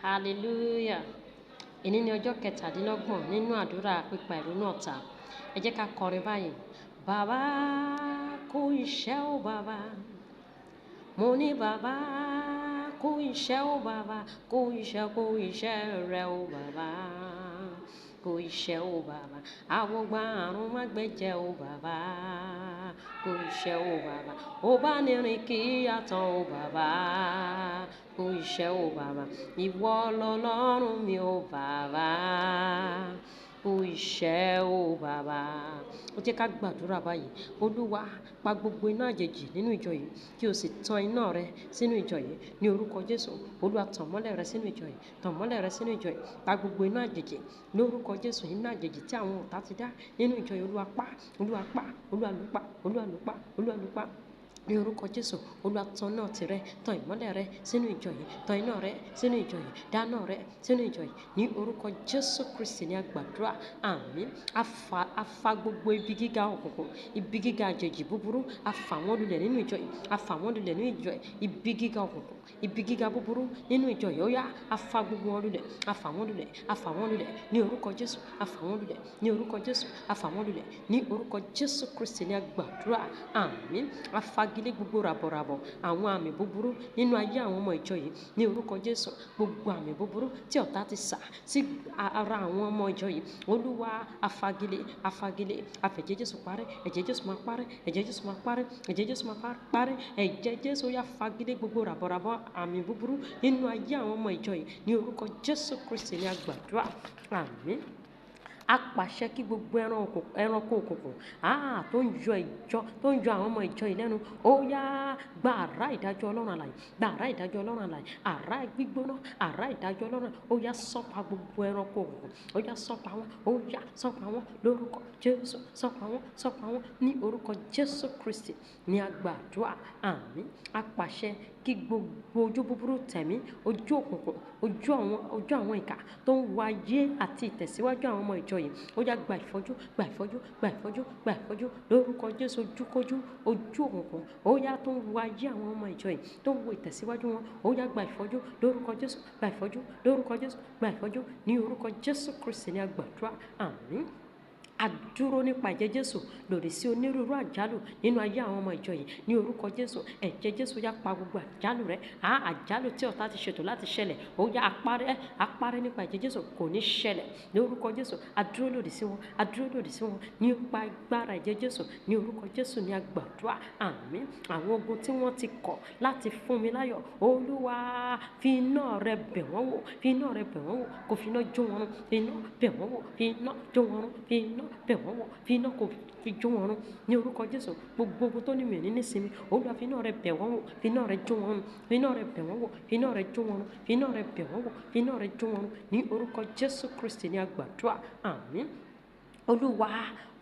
Hallelujah. Èní ni ọjọ́ 27 nínú àdúrà pípa ìrunú ọ̀tá. Ẹ jẹ́ ká kọrin báyìí. Bàbá kú iṣẹ́ o bàbá. Mo ní bàbá kú iṣẹ́ o bàbá. Kú iṣẹ́ rẹ o bàbá. Kú iṣẹ́ o bàbá. Àwògbà àrùn má gbẹ́jẹ́ o bàbá. Kú iṣẹ́ o bàbá. Ó bá ní rìn kí yàtọ̀ o bàbá. Kú iṣẹ́ o bàbá. Ìwọ lọlọ́run mi o bàbá. Kú iṣẹ́ o bàbá. Ó jẹ́ ká gbàdúrà báyìí. Olúwa, pa gbogbo iná àjèjì nínú ìjọ yìí kí o sì tan iná rẹ sínú ìjọ yìí ní orúkọ Jésù. Olúwa, tàn mọ́lẹ̀ rẹ sínú ìjọ yìí. Tàn mọ́lẹ̀ rẹ sínú ìjọ yìí. Pa gbogbo iná àjèjì lórúkọ Jésù. Iná àjèjì tí àwọn ọ̀tá ti dá nínú ìjọ yìí, Olúwa pa, Olúwa pa, Olúwa lù pa, Olúwa lù pa, Olúwa lù pa. Ní orúkọ Jésù, Olúwa tan iná tirẹ̀, tan ìmọ́lẹ̀ rẹ sínú ìjọ yìí, tan iná rẹ sínú ìjọ yìí, dáná rẹ sínú ìjọ yìí. Ní orúkọ Jésù Kristi ní a gbàdúrà. Àmín. A fa gbogbo ibi gíga òkùnkùn, ibi gíga àjèjì búburú, a fà wọ́n lulẹ̀ nínú ìjọ yìí, a fà wọ́n lulẹ̀ nínú ìjọ yìí. Ibi gíga òkùnkùn, ibi gíga búburú nínú ìjọ yìí, ó yá, a fa gbogbo wọn lulẹ̀, a fà wọ́n lulẹ̀, a fà wọ́n lulẹ̀. Ní orúkọ Jésù, a fà wọ́n lulẹ̀. Ní orúkọ Jésù, a fà wọ́n lulẹ̀. Ní orúkọ Jésù Kristi ní a gbàdúrà. Àmín. A fagilé gbogbo ràbọ̀ràbọ̀ àwọn àmì búburú nínú ayé àwọn ọmọ ìjọ yìí ní orúkọ Jésù. Gbogbo àmì búburú tí ọ̀tá ti sà sí ara àwọn ọmọ ìjọ yìí, Olúwa, afagilé, afagilé, afẹ̀jẹ̀ Jésù parẹ́, ẹ̀jẹ̀ Jésù máa parẹ́, ẹ̀jẹ̀ Jésù máa parẹ́, ẹ̀jẹ̀ Jésù máa parẹ́, ẹ̀jẹ̀ Jésù yá fagilé gbogbo ràbọ̀ràbọ̀ àmì búburú nínú ayé àwọn ọmọ ìjọ yìí ní orúkọ Jésù Kristi ní a gbàdúrà. Àmín. A pàṣẹ kí gbogbo ẹranko òkùnkùn tó ń yọ ìjọ, tó ń yọ àwọn ọmọ ìjọ yìí lẹ́nu, ó yá, gba àrá ìdájọ́ Ọlọ́run alààyè, gba àrá ìdájọ́ Ọlọ́run alààyè, àrá gbígbóná, àrá ìdájọ́ Ọlọ́run, ó yá, sọ́pa gbogbo ẹranko òkùnkùn, ó yá, sọ́pa wọn, ó yá, sọ́pa wọn lórúkọ Jésù, sọ́pa wọn, sọ́pa wọn ní orúkọ Jésù Kristi ní a gbàdúrà. Àmín. A pàṣẹ kí gbogbo ojú búburú tẹ̀mí, ojú òkùnkùn, ojú àwọn ìkà tó ń wo ayé àti ìtẹ̀síwájú àwọn ọmọ ìjọ yìí, ó yá, gba ìfọ́jú, gba ìfọ́jú, gba ìfọ́jú, gba ìfọ́jú lórúkọ Jésù. Ojúkójú, ojú òkùnkùn, ó yá, tó ń wo ayé àwọn ọmọ ìjọ yìí, tó ń wo ìtẹ̀síwájú wọn, ó yá, gba ìfọ́jú lórúkọ Jésù, gba ìfọ́jú lórúkọ Jésù, gba ìfọ́jú ní orúkọ Jésù Kristi ní a gbàdúrà. Àmín. A dúró nípa ẹ̀jẹ̀ Jésù lòdì sí onírúurú àjálù nínú ayé àwọn ọmọ ìjọ yìí ní orúkọ Jésù. Ẹ̀jẹ̀ Jésù yá pa gbogbo àjálù rẹ̀. Àjálù tí ọ̀tá ti ṣètò láti ṣẹlẹ̀, ó yá, apárẹ́, apárẹ́ nípa ẹ̀jẹ̀ Jésù, kò ní ṣẹlẹ̀ ní orúkọ Jésù. A dúró lòdì sí wọn, a dúró lòdì sí wọn nípa agbára ẹ̀jẹ̀ Jésù. Ní orúkọ Jésù ní a gbàdúrà. Àmín. Àwọn ogun tí wọ́n ti kọ̀ láti fún mi láyọ̀, Olúwa, fi iná rẹ bẹ̀ wọ́n wò, fi iná rẹ bẹ̀ wọ́n wò, kò fi iná jó wọn run, fi iná bẹ̀ wọ́n wò, fi iná jó wọn run, fi iná bẹ̀ wọ́n wò, fi iná kò fi jó wọn run ní orúkọ Jésù. Gbogbo ogun tó ní mi ò ní nísinmi, Olúwa, fi iná rẹ bẹ̀ wọ́n wò, fi iná rẹ jó wọn run, fi iná rẹ bẹ̀ wọ́n wò, fi iná rẹ jó wọn run, fi iná rẹ bẹ̀ wọ́n wò, fi iná rẹ jó wọn run ní orúkọ Jésù Kristi ní a gbàdúrà. Àmín. Olúwa,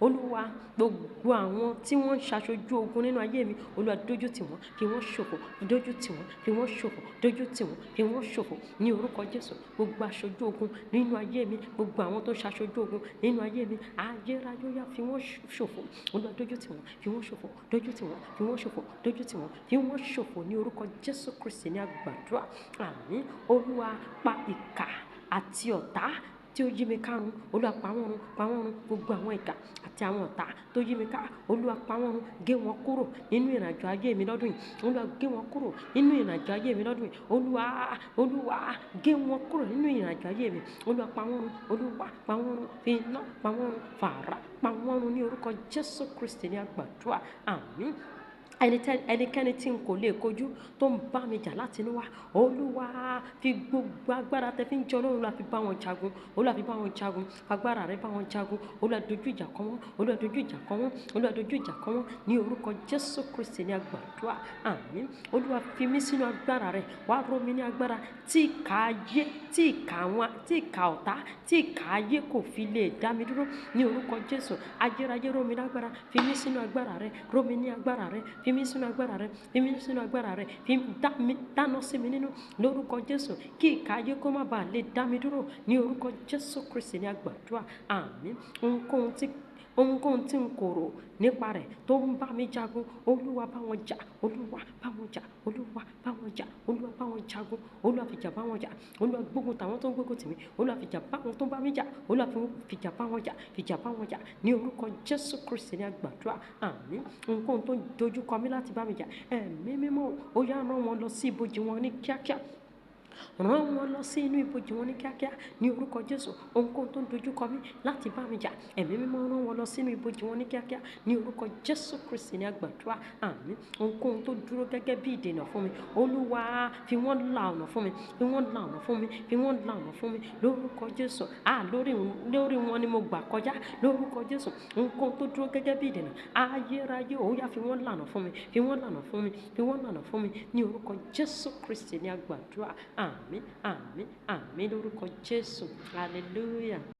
Olúwa, gbogbo àwọn tí wọ́n ń ṣaṣojú ogun nínú ayé mi, Olúwa, dójú tì wọ́n, fi wọ́n ṣòfò, dójú tì wọ́n, fi wọ́n ṣòfò, dójú tì wọ́n, fi wọ́n ṣòfò ní orúkọ Jésù. Gbogbo aṣojú ogun nínú ayé mi, gbogbo àwọn tó ń ṣaṣojú ogun nínú ayé mi, ayérayé, ó yá, fi wọ́n ṣòfò. Olúwa, dójú tì wọ́n, fi wọ́n ṣòfò, dójú tì wọ́n, fi wọ́n ṣòfò, dójú tì wọ́n, fi wọ́n ṣòfò ní orúkọ Jésù Kristi ní a gbàdúrà. Àmín. Olúwa, pa ìkà àti ọ̀tá tí ó yí mi ká run. Olúwa, pa wọ́n run, pa wọ́n run. Gbogbo àwọn ìkà àti àwọn ọ̀tá tó yí mi ká, Olúwa, pa wọ́n run, gé wọn kúrò nínú ìrìnàjò ayé mi lọ́dún yìí. Olúwa, gé wọn kúrò nínú ìrìnàjò ayé mi lọ́dún yìí. Olúwa, Olúwa, gé wọn kúrò nínú ìrìnàjò ayé mi. Olúwa, pa wọ́n run, Olúwa, pa wọ́n run, fi iná pa wọ́n run, fàrà pa wọ́n run ní orúkọ Jésù Kristi ní a gbàdúrà. Àmín. Ẹnikẹ́ni tí n kò lè kojú tó ń bá mi jà láti inú wá, Olúwa, fi gbogbo agbára tẹ fi ń jẹ Ọlọ́run, Olúwa, fi bá wọn jagun. Olúwa, fi bá wọn jagun, agbára rẹ bá wọn jagun. Olúwa, dojú ìjà kọ wọ́n. Olúwa, dojú ìjà kọ wọ́n. Olúwa, dojú ìjà kọ wọ́n ní orúkọ Jésù Kristi ní a gbàdúrà. Àmín. Olúwa, fi mí sínú agbára rẹ, wá ró mi ní agbára tí ìkà ayé, tí ìkà àwọn, tí ìkà ọ̀tá, tí ìkà ayé kò fi lè dá mi dúró ní orúkọ Jésù. Ayérayé, ró mi lágbára, fi mí sínú agbára rẹ, ró mi ní agbára rẹ, fi mí sínú agbára rẹ, fi mí sínú agbára rẹ, fi dá mi dáná sí mi nínú lórúkọ Jésù, kí ìkà ayé kó má bàa lè dá mi dúró ní orúkọ Jésù Kristi ní a gbàdúrà. Àmín. Ohunkóhun tí Ohunkóhun tí n kò rò nípa rẹ̀ tó ń bá mi jagun, Olúwa bá wọn jà, Olúwa bá wọn jà, Olúwa bá wọn jà, Olúwa bá wọn jagun, Olúwa fìjà bá wọn jà, Olúwa gbógun tàwọn tó ń gbógun tì mí, Olúwa fìjà bá wọn tó ń bá mi jà, Olúwa fìjà bá wọn jà, fìjà bá wọn jà. Ní orúkọ Jésù Kristi ní a gbàdúrà. Àmín. Ohunkóhun tó ń dojúkọ mí láti bá mi jà, Ẹ̀mí Mímọ́, ó yá, rán wọn lọ sí ibojì wọn ní kíákíá, rán wọn lọ sí inú ibojì wọn ní kíákíá. Ní orúkọ Jésù, ohunkóhun tó ń dojúkọ mí láti bá mi jà, Ẹ̀mí Mímọ́, rán wọn lọ sínú ibojì wọn ní kíákíá. Ní orúkọ Jésù Kristi ní a gbàdúrà. Àmín. Ohunkóhun tó dúró gẹ́gẹ́ bí ìdènà fún mi, Olúwa, fi wọ́n la ọ̀nà fún mi, fi wọ́n la ọ̀nà fún mi, fi wọ́n la ọ̀nà fún mi lórúkọ Jésù. À lórí wọn ni mo gbà kọjá. Lórúkọ Jésù, ohunkóhun tó dúró gẹ́gẹ́ bí ìdènà, ayérayé, ó yá, fi wọ́n lànà fún mi, fi wọ́n lànà fún mi, fi wọ́n lànà fún mi. Ní orúkọ Jésù Kristi ní a gbàdúrà. Àmín, àmín, àmín lórúkọ Jésù. Hallelujah.